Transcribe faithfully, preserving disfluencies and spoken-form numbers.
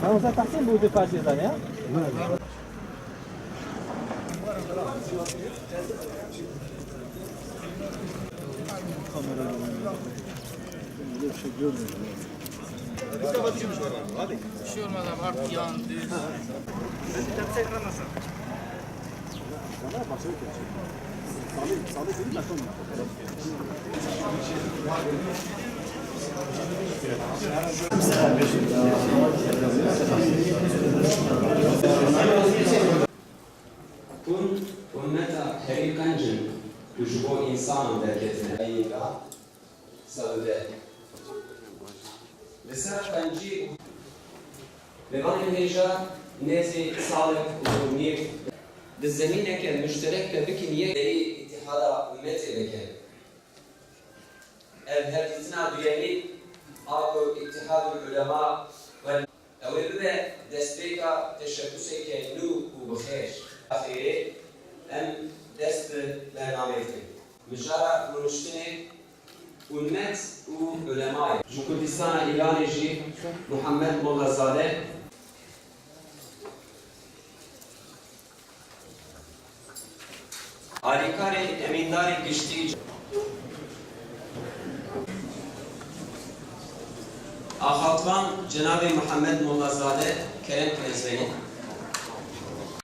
Tamam, sen tahsin bu defa cezanı ya. Bir şey olmaz abi, artık yan düz. Hûn ummeta herî qenc in ku ji bo însanan derketine. Heyînga sedû deh. Li ser qencî û mêvanên hêja nêzî salek û nîv. Di zemîneke muşterek de bikin yek. Berî Îtîhada Ummetê veke. Ev hevdîtina duyemîn a ku Îtîhadul Ulema we. Ew ê bibe destpêka teşebuseke nû û bi xêr. Xêrê, em dest bi bernameyê dikin. Mijara rûniştinê ummet û ulemayê. Ji Kurdistana Îranê jî Muhammed Mollazade. Alîkarê Emîndarê Giştî. Axaltvan Cenabê Mihemed Mollazade, kerem kin ez vegerînim.